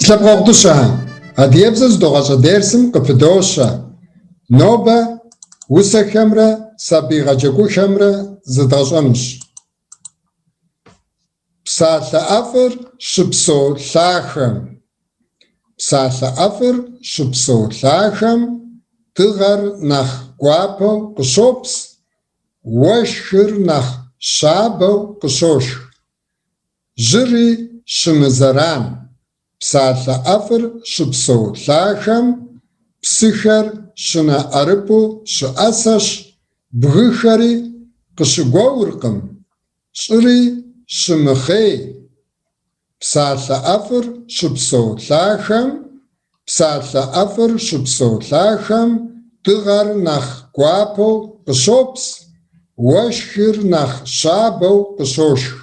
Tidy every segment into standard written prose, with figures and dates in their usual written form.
лъэпкъэгъу дыщэхэ, адыгэбзэ зыдогъащӏэ дерсым къыпыдощэ. Нобэ усэхэмрэ сабий гъэджэгухэмрэ зэдгъэщӏэнущ. Псалъэ ӏэфӏыр щыпсэу лъахэм. Псалъэ ӏэфӏыр щыпсэу лъахэм дыгъэр нэхъ гуапэу къыщопс, уэшхыр нэхъ щабэу къыщошх. Жьыри щымызэран. Псалъэ ӏэфӏыр щыпсэу лъахэм псыхэр щынэ ӏэрыпӏу щыӏэсэщ, бгыхэри къыщыгуэуркъым, щӏыри щымыхъей. Псалъэ ӏэфӏыр щыпсэу лъахэм Псалъэ ӏэфӏыр щыпсэу лъахэм дыгъэр нэхъ гуапэу къыщопс, уэшхыр нэхъ щабэу къыщошх.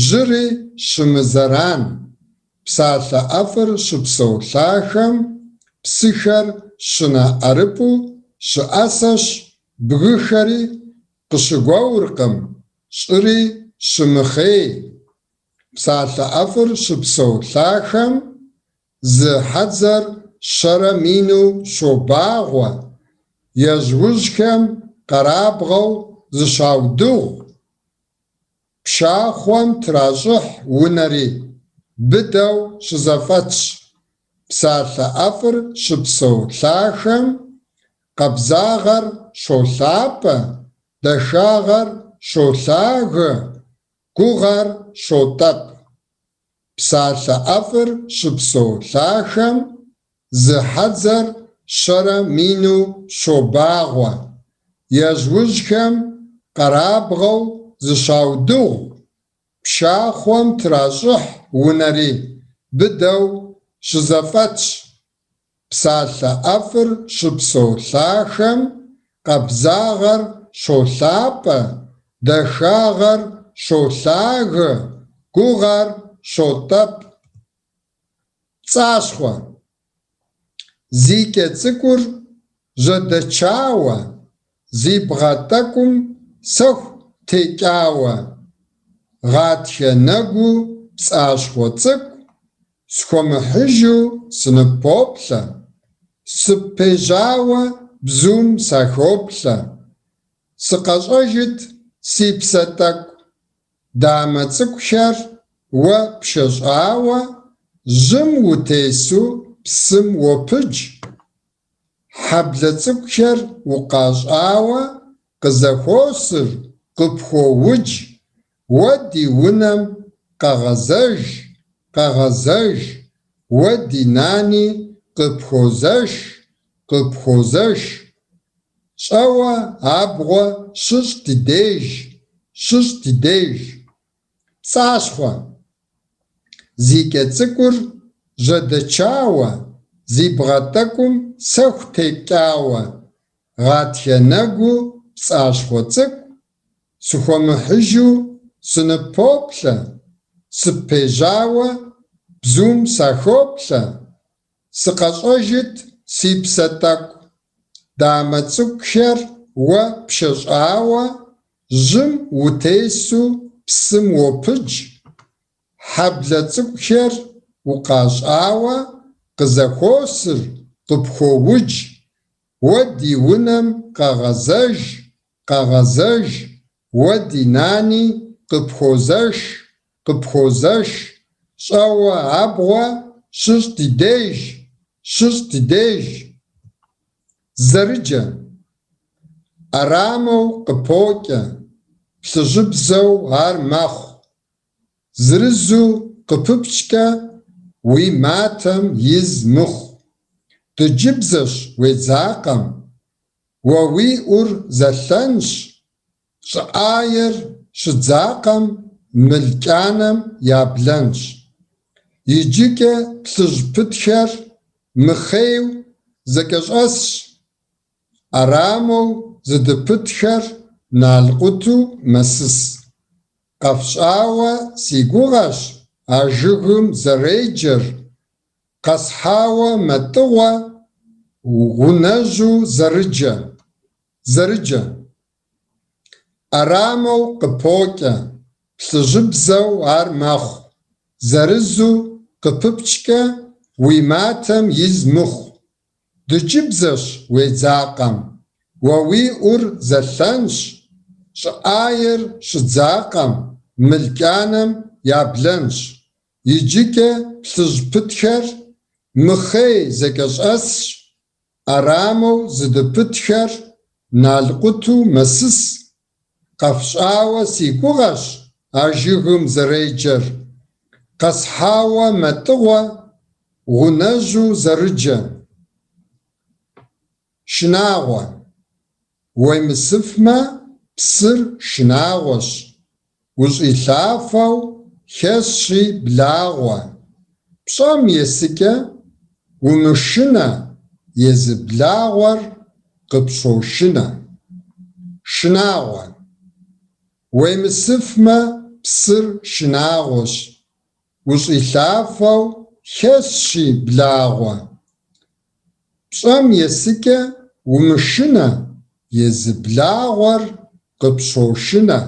Жьыри щымызэран. Псалъэ ӏэфӏыр щыпсэу лъахэм псыхэр щынэ ӏэрыпӏу щыӏэсэщ, бгыхэри къыщыгуэуркъым, щӏыри щымыхъей. Псалъэ ӏэфӏыр щыпсэу лъахэм зы хьэдзэр щэрэ мину щобагъуэ, ежьужьхэм къэрабгъэу зыщаудыгъу, пшахъуэм тращӏыхь унэри быдэу щызэфӏэтщ. Псалъэ ӏэфӏыр щыпсэу лъахэм къабзагъэр щолъапӏэ, дахагъэр щолъагэ, гугъэр щотӏэпӏ. Псалъэ ӏэфӏыр щыпсэу лъахэм зы хьэдзэр щэрэ мину щобагъуэ, ежьужьхэм къэрабгъэу зыщаудыгъу, пшахъуэм тращӏыхь унэри быдэу щызэфӏэтщ. Псалъэ ӏэфӏыр щыпсэу лъахэм къабзагъэр щолъапӏэ, дахагъэр щолъагэ, гугъэр щотӏэпӏ. Пцӏащхъуэ. Зи кӏэ цӏыкӏур жьэдэчауэ, зи бгъэ тӏэкӏум сэху текӏауэ, гъатхэ нэгуу пцӏащхъуэ цӏыкӏу, схуэмыхьыжу сыныппоплъэ, сыппежьауэ бзум сахоплъэ. Сыкъэщӏэжыт, си псэ тӏэкӏу, дамэ цӏыкӏухэр уэ пшэщӏауэ, жьым утесу псым уопыдж. Хьэблэ цӏыкӏухэр укъащӏауэ къызэхуосыр, къыпхуоудж. Уэ ди унэм къэгъэзэж, къэгъэзэж, уэ ди нани къыпхуозэш, къыпхуозэш. Щӏэуэ абгъуэ щыщӏ ди деж, щыщӏ ди деж. Пцӏащхъуэ. Зи кӏэ цӏыкӏур жьэдэчауэ, зи бгъэ тӏэкӏум сэху текӏауэ, гъатхэ нэгуу пцӏащхъуэ цӏыкӏу, схуэмыхьыжу сыныппоплъэ, сыппежьауэ бзум сахоплъэ. Сыкъэщӏэжыт, си псэ тӏэкӏу, дамэ цӏыкӏухэр уэ пшэщӏауэ, жьым утесу псым уопыдж, хьэблэ цӏыкӏухэр укъащӏауэ къызэхуосыр, къыпхуоудж. Уэ ди унэм къэгъэзэж, къэгъэзэж, уэ ди нани къыпхуозэш, къыпхуозэш, щӏэуэ абгъуэ щыщӏ ди деж, щыщӏ ди деж. Зэрыджэ. ӏэрамэу къыпокӏэ, плъыжьыбзэу ар мэхъу. Зырызу къыпыпчкӏэ уи матэм из мыхъу. Дыджыбзэщ уедзакъэм, уэ уи ӏур зэлъэнщ, щӏыӏаер щыдзакъэм мыл кӏанэм яблэнщ. Иджыкӏэ плъыжь пытхэр мыхъейу зэкӏэщӏэсщ, ӏэрамэу зыдыпытхэр налкъуту мэсыс. Къэфщӏауэ си гугъэщ а жыгым зэреджэр, къэсхьауэ мэтӏыгъуэ гъунэжьу зэрыджэ. Зэрыджэ. ӏэрамэу къыпокӏэ, плъыжьыбзэу ар мэхъу, зырызу къыпыпчкӏэ. уи матэм из мыхъу. Дыджыбзэщ уедзакъэм, уэ уи ӏур зэлъэнщ, щӏыӏаер щыдзакъэм, мыл кӏанэм яблэнщ. Иджыкӏэ плъыжь пытхэр мыхъей зэкӏэщӏэсщ, ӏэрамэу зыдыпытхэр налкъуту мэсыс. Къэфщӏауэ си гугъэщ а жыгым зэреджэр, къэсхьауэ мэтӏыгъуэ, гъунэжьу зэрыджэ. Шынагъуэ. Уемысыфмэ, псыр шынагъуэщ, ущӏилъафэу хэсщи благъуэ. Пщӏэм есыкӏэ, умышынэ, езы благъуэр къыпщошынэ. Шынагъуэ. Уемысыфмэ, псыр шынагъуэщ, ущӏилъафэу хэсщи благъуэ. Пщӏэм есыкӏэ умышынэ, езы благъуэр къыпщошынэ.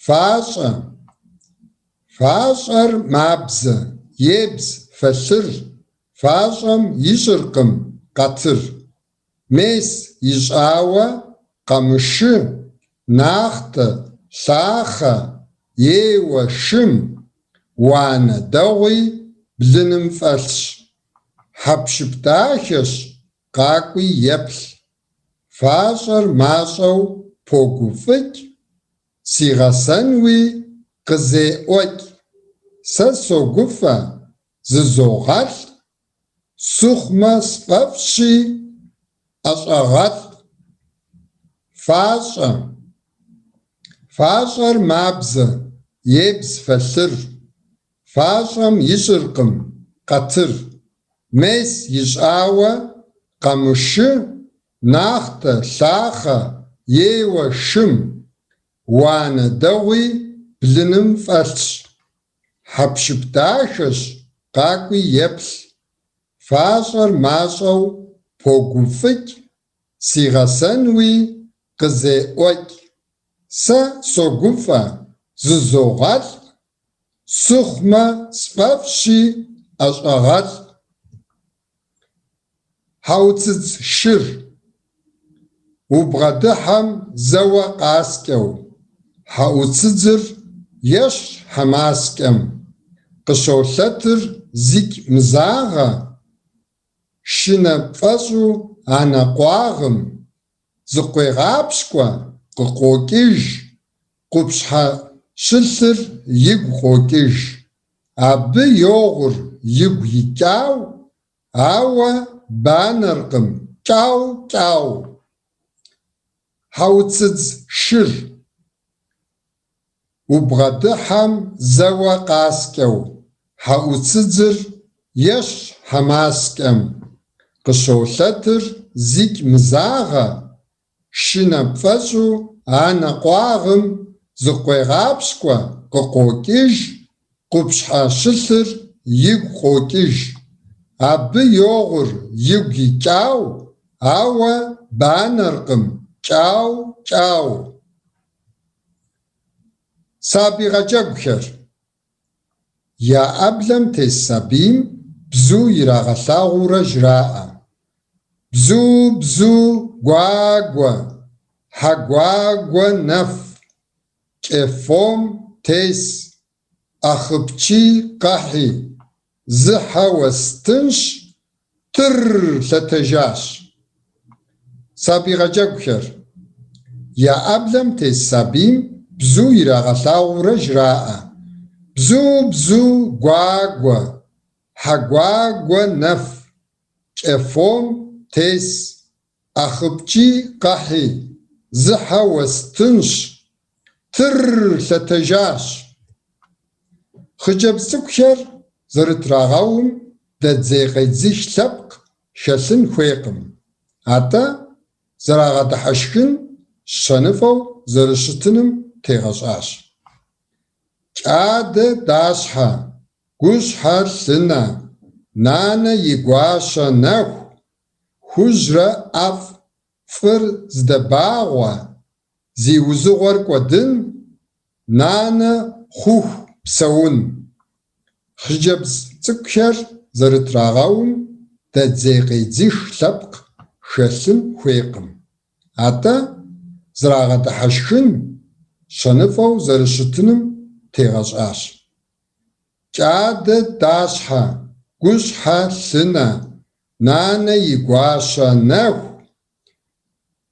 Фащӏэ. Фащӏэр мабзэ, ебз фэлъыр, фащӏэм ищӏыркъым къатыр. Мес ищӏауэ къамышы, нахътэ, лъахъэ, еуэ шым, уанэ дэгъуи блыным фӏэлъщ. Хьэпшып дахэщ, къакӏуи еплъ. Фащӏэр мащӏэу погуфӏыкӏ, сигъэсэнуи къызеӏуэкӏ. Сэ согуфӏэ, зызогъэлӏ, сыхъумэ сфӏэфӏщи ӏэщӏагъэлӏ. Фащӏэ. Фащӏэр мабзэ, ебз фэлъыр, фащӏэм ищӏыркъым къатыр. Мес ищӏауэ къамышы, нахътэ, лъахъэ, еуэ шым, уанэ дэгъуи блыным фӏэлъщ. Хьэпшып дахэщ, къакӏуи еплъ. Фащӏэр мащӏэу погуфӏыкӏ, сигъэсэнуи къызеӏуэкӏ. Сэ согуфӏэ, зызогъэлӏ, сыхъумэ сфӏэфӏщи ӏэщӏагъэлӏ. Хьэӏуцыдз шыр. Убгъэдыхьэм зэуэ къаскӏэу, хьэӏуцыдзыр ещхьщ хьэмаскӏэм, къыщолъэтыр зикӏ мызагъэ, шынэ пфӏэщӏу анэ къуагъым, зыкъуегъапщкӏуэ, къыкъуокӏыж, къупщхьэ щылъыр игу къокӏыж. Абы йогъур игу икӏау, ауэ банэркъым, кӏау-кӏау. Хьэӏуцыдз шыр. Убгъэдыхьэм зэуэ къаскӏэу, хьэӏуцыдзыр ещхьщ хьэмаскӏэм, къыщолъэтыр зикӏ мызагъэ, шынэ пфӏэщӏу анэ къуагъым зыкъуегъапщкӏуэ, къыкъуокӏыж, къупщхьэ щылъыр игу къокӏыж. Абы йогъур игу икӏау, ауэ банэркъым, кӏау-кӏау. Сабий гъэджэгухэр. Я ӏэблэм тес сабийм бзу ирагъэлъагъуурэ жраӏэ: Бзу, бзу, гуагуэ, хьэгуагуэ нэф, кӏэфом тес, ӏэхъыпчий къэхьи, зы хьэ уэстынщ, тырр лъэтэжащ. Сабий гъэджэгухэр. Я ӏэблэм тес сабийм бзу ирагъэлъагъуурэ жраӏэ: Бзу, бзу, гуагуэ, хьэгуагуэ нэф, кӏэфом тес, ӏэхъыпчий къэхьи, зы хьэ уэстынщ, тырр лъэтэжащ. Хъыджэбз цӏыкӏухэр зэрытрагъэум дэдзей-къедзых лъэпкъ хэлъын хуейкъым, атӏэ зэрагъэдыхьэшхын щэныфӏэу зэрыщытыным тегъэщӏащ. Кӏадэ дащхьэ, гущхьэ лъынэ, нанэ и гуащэ нэху, хужьрэ ӏэфӏ, фӏыр здэбагъуэ, зи узыгъуэр кӏуэдын, нанэ хъуху псэун. Хъыджэбз цӏыкӏухэр зэрытрагъэум дэдзей-къедзых лъэпкъ хэлъын хуейкъым, атӏэ зэрагъэдыхьэшхын, щэныфӏэу зэрыщытыным тегъэщӏащ. Кӏадэ дащхьэ, гущхьэ лъынэ, нанэ и гуащэ нэху,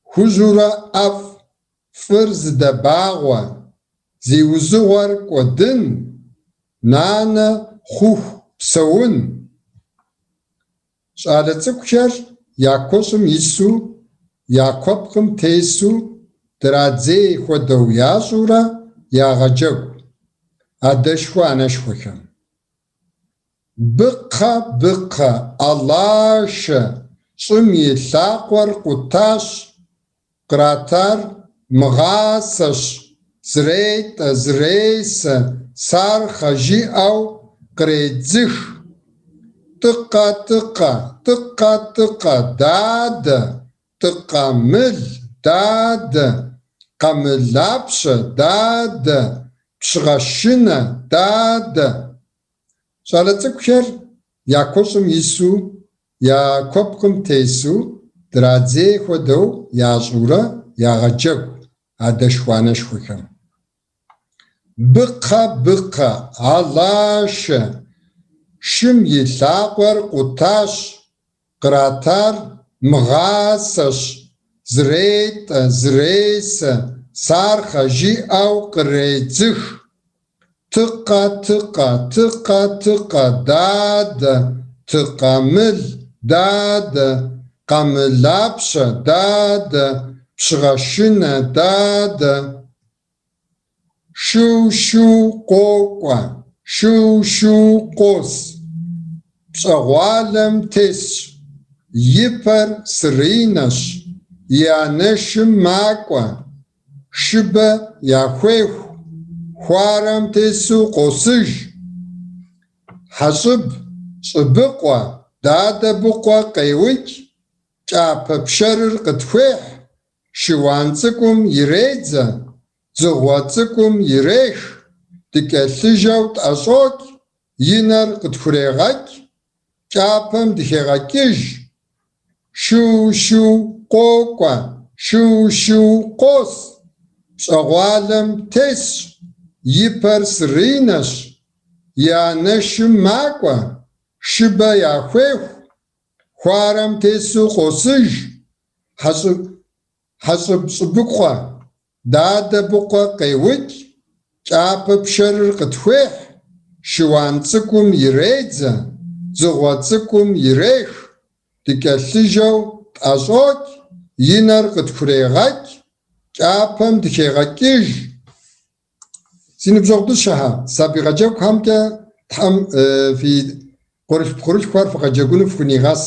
хужьурэ ӏэфӏ, фӏыр зыдэбагъуэ, зи узыгъуэр кӏуэдын, нанэ хъуху псэун. Щӏалэ цӏыкӏухэр я куэщӏым ису, я куэпкъым тесу драдзей хуэдэу ящӏурэ ягъэджэгу адэшхуэ-анэшхуэхэм. Быкхъэ, быкхъэ, алашэ, щӏым и лъакъуэр къутащ, къратар мыгъасэщ, зретӏэ, зресэ, сархъэ жиӏэу къредзых. Тӏыкъэ, тӏыкъэ, тӏыкъэ, тӏыкъэ, дадэ, тӏыкъэ мыл, дадэ, къамылапщэ, дадэ, пщыгъэшынэ, дадэ. Щӏалэ цӏыкӏухэр я куэщӏым ису, я куэпкъым тесу драдзей хуэдэу ящӏурэ ягъэджэгу адэшхуэ-анэшхуэхэм. Быкхъэ, быкхъэ, алашэ, шым и лъакъуэр къутащ, къратар мыгъасэщ, зретӏэ, зресэ, сархъэ жиӏэу къредзых. Тыкъэ, тыкъэ, тыкъэ, тыкъэ, дадэ, тыкъэмыл, дадэ, къамылапщэ, дадэ, пщыгъэшынэ, дадэ. Шу, шу къокӏуэ, шу, шу къос, пщӏэгъуалэм тесщ, и пэр сыринэщ, и анэшым макӏуэ, шыбэ яхуеху, хуарэм тесу къосыж. Хьэщӏыб, щӏыбыкъуэ, дадэ быкъуэ къеукӏ, кӏапэ пшэрыр къытхуехь, шыуан цӏыкӏум иредзэ, дзыгъуэ цӏыкӏум ирех, дыкӏэлъыжэу тӏэщӏокӏ, и нэр къытхурегъэкӏ, кӏапэм дыхегъэкӏыж. Шу, шу къокӏуэ, шу, шу къос, пщӏэгъуалэм тесщ, и пэр сыринэщ, и анэшым макӏуэ, шыбэ яхуеху, хуарэм тесу къосыж. Хьэщӏыб щӏыбыкъуэ, дадэ быкъуэ къеукӏ, кӏапэ пшэрыр къытхуехь, шыуан цӏыкӏум иредзэ, дзыгъуэ цӏыкӏум ирех, дыкӏэлъыжэу тӏэщӏокӏ, и нэр къытхурегъэкӏ, кӏапэм дыхегъэкӏыж. Си ныбжьэгъу дыщэхэ, сабий гъэджэгухэмкӏэ Тхьэм фи къуэрылъху-пхъурылъхухэр фыгъэджэгуну фхунигъэс.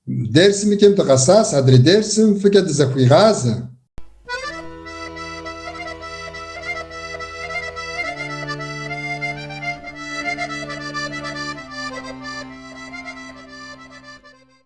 Дерсым и кӏэм дыкъэсащ, адрей дерсым фӏыкӏэ дызэхуигъазэ.